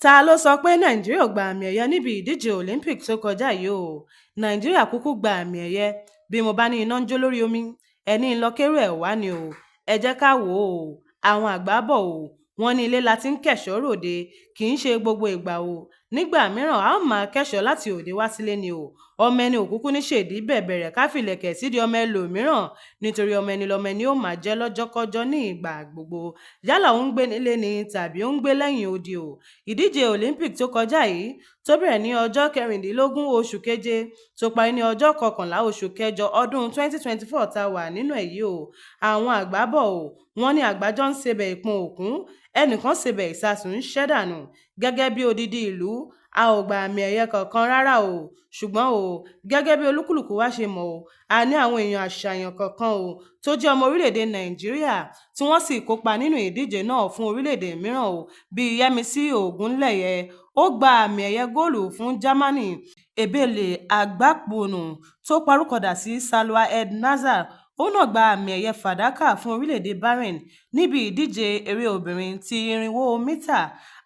Ta ló sọ pé Nàìjíríà ò gba àmì ẹ̀yẹ níbi ìdíje Olympic tó kọjá yìí o? Nàìjíríà kúkú gba àmì ẹ̀yẹ. Bí mo bá ní iná ń jó lórí omi, ẹni ń lọ kérò ẹ̀ wá ni o. Ẹ jẹ́ ká wò ó. Àwọn àgbà bọ̀ o, wọ́n ní ilé la ti ń kẹ́ṣọ̀ọ́ ròde, kì í ṣe gbogbo ìgbà o. Nígbà mìíràn, a ó máa kẹ́ṣọ̀ọ́ láti òde wá sílé ni o. Ọmọ ẹni ò kúkú ní ṣèdí bẹ̀bẹ̀rẹ̀ ká fìlẹ̀kẹ̀ sídìí ọmọ ẹlòmíràn, nítorí ọmọ ẹni lọmọ ẹni ó máa jẹ́ lọ́jọ́kọ́jọ́ ní ìgbà gbogbo, yálà ó ń gbé nílé ni tàbí ó ń gbé lẹ́yìn odi o. Ìdíje Olympic tó kọjá yìí, tó bẹ̀rẹ̀ ní ọjọ́ 16 oṣù keje, tó parí ní ọjọ́ 11 oṣù kẹjọ ọdún 2024 tá a wà nínú ẹ̀ yìí o. Àwọn àgbà bọ̀ o, wọ́n ní àgbájọ ń sebẹ̀ ìpọn òkun, ẹnìkan sebẹ̀ ìsasùn ń ṣẹ́ dànù. Gẹ́gẹ́ bí odidi ìlú, a ò gba àmì ẹ̀yẹ kankan rárá o. Ṣùgbọ́n o, gẹ́gẹ́ bí olúkúlùkù wa ṣe mọ̀ o, a ní àwọn èèyàn àṣàyàn kọ̀ọ̀kan o tó jẹ́ ọmọ orílẹ̀-èdè Nàìjíríà tí wọ́n sì kópa nínú ìdíje náà fún orílẹ̀-èdè mìíràn o, bíi Yẹ́misí Ògúnlẹ̀yẹ, ó gba àmì ẹ̀yẹ góòlù fún Jámánì; Ebele Agbakponu tó parúkọdà sí Salwa Eid Naser, òun náà gba àmì ẹ̀yẹ fàdákà fún orílẹ̀-èdè Bahrain níbi ìdíje eré obìnrin ti 400 mítà;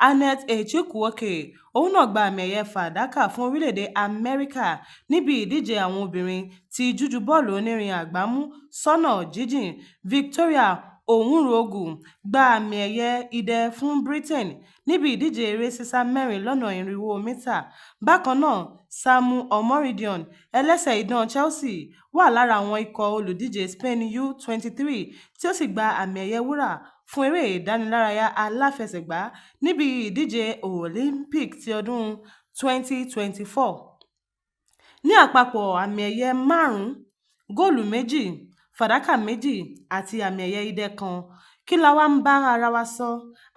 Annette Echikunwoke, òun náà gba àmì ẹ̀yẹ fàdákà fún orílẹ̀-èdè Amẹ́ríkà níbi ìdíje àwọn obìnrin ti jújù bọ́ọ̀lù onírin àgbámú sọ́nà jínjìn; Victoria Owuruogu gba àmì ẹ̀yẹ idẹ fún Britain níbi ìdíje eré sísá mẹ́rin lọ́nà 400 mítà. Bákan náà, Samu Omorodion, ẹlẹ́sẹ̀ idán Chelsea, wà lára àwọn ikọ̀ olùdíje Spain U23 tí ó sì gba àmì ẹ̀yẹ wúrà fún eré ìdárayá aláfẹsẹ̀gbá níbi ìdíje Olympic ti ọdún 2024. Ní àpapọ̀, àmì ẹ̀yẹ márùn-ún, góòlù 2, fàdákà 2 àti àmì ẹ̀yẹ idẹ 1. Kí la wá ń bá ara wa sọ?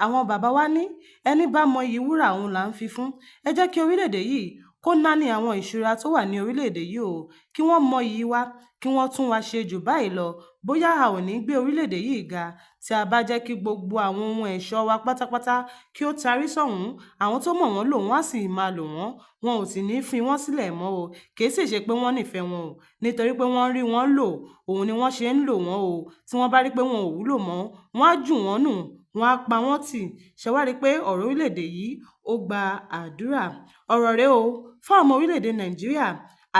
Àwọn bàbá wa ní ẹní bá mọyì wúrà òun là ń fi fún. Ẹ jẹ́ kí orílẹ̀-èdè yìí kó náání àwọn ìṣúra tó wà ní orílẹ̀-èdè yìí o, kí wọ́n mọyì wa, kí wọ́n tún wa ṣe jù báyìí lọ. Bóyá a ò ní gbé orílẹ̀-èdè yìí ga tí a bá jẹ́ kí gbogbo àwọn ohun ẹ̀ṣọ́ wa pátápátá kí ó tarí sọ́hùn-ún, àwọn tó mọ̀ wọ́n lò wọ́n á sì máa lò wọ́n, wọn ò sì ní í fi wọ́n sílẹ̀ mọ́ o. Kì í sì ṣe pé wọ́n nífẹ̀ẹ́ wọn o, nítorí pé wọ́n ń rí wọn lò, òun ni wọ́n ṣe ń lò wọ́n o. Tí wọ́n bá rí pé wọn ò wúlò mọ́, wọ́n á jù wọ́n nù, wọ́n á pa wọ́n tì. Ṣé wá rí i pé ọ̀rọ̀ orílẹ̀-èdè yìí ó gba àdúrà? Ọ̀rọ̀ rèé o fún àwọn ọmọ orílẹ̀-èdè Nàìjíríà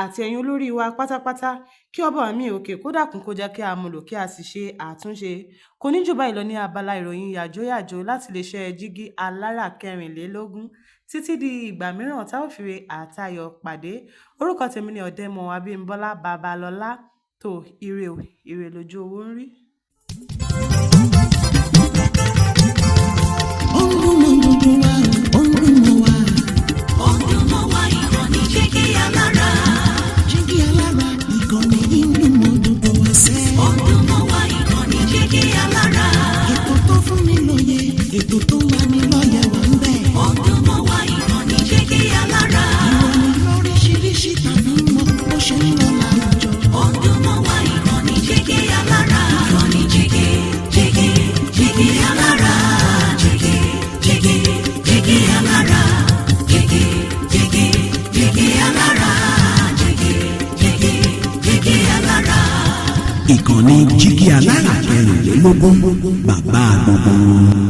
àti ẹ̀yin olórí wa pátápátá, kí ọba mi òkè kó dákun kó jẹ́ kí a mú lò, kí a sì ṣe àtúnṣe. Kò ní jù báyìí lọ ní abala ìròyìn yàjóyàjó láti iléeṣẹ́ Jígí Alára 24. Títí di ìgbà mìíràn tá ò fi ire àtayọ̀ pàdé. Orúkọ tèmi ni Ọ̀dẹ́mọ̀ Abímbọ́lá Babalọ́lá. Tó ire o, ire lójú owó ń rí. Ó ń dún mọ́ gbogbo wa, ó ń dún mọ́ wa. Ó ń dún mọ́ wa, ìkànnì Jígí Alára. Jígí Alára, ìkànnì yìí ń dún mọ́ gbogbo wa sẹ́. Ó ń dún mọ́ wa, ìkànnì Jígí Alára. Ètò tó fún ni lóye, ètò tó lani lọ́yẹ̀ wà ń bẹ̀. Ó ń dún mọ́ wa, ìkànnì Jígí Alára. Ìròyìn lóríṣiríṣi tàbí mọ bó ṣe ń lọ láwùjọ. Ó ń dún mọ́ wa, ìkànnì Jígí Alára. Ìkànnì Jígí, Jígí, Jígí Alára. Jígí, Jígí, Jígí Alára. Jígí, Jígí, Jígí Alára. Jígí, Jígí, Jígí Alára. Ìkànnì Jígí Alára 24, bàbá gbogbo wọn.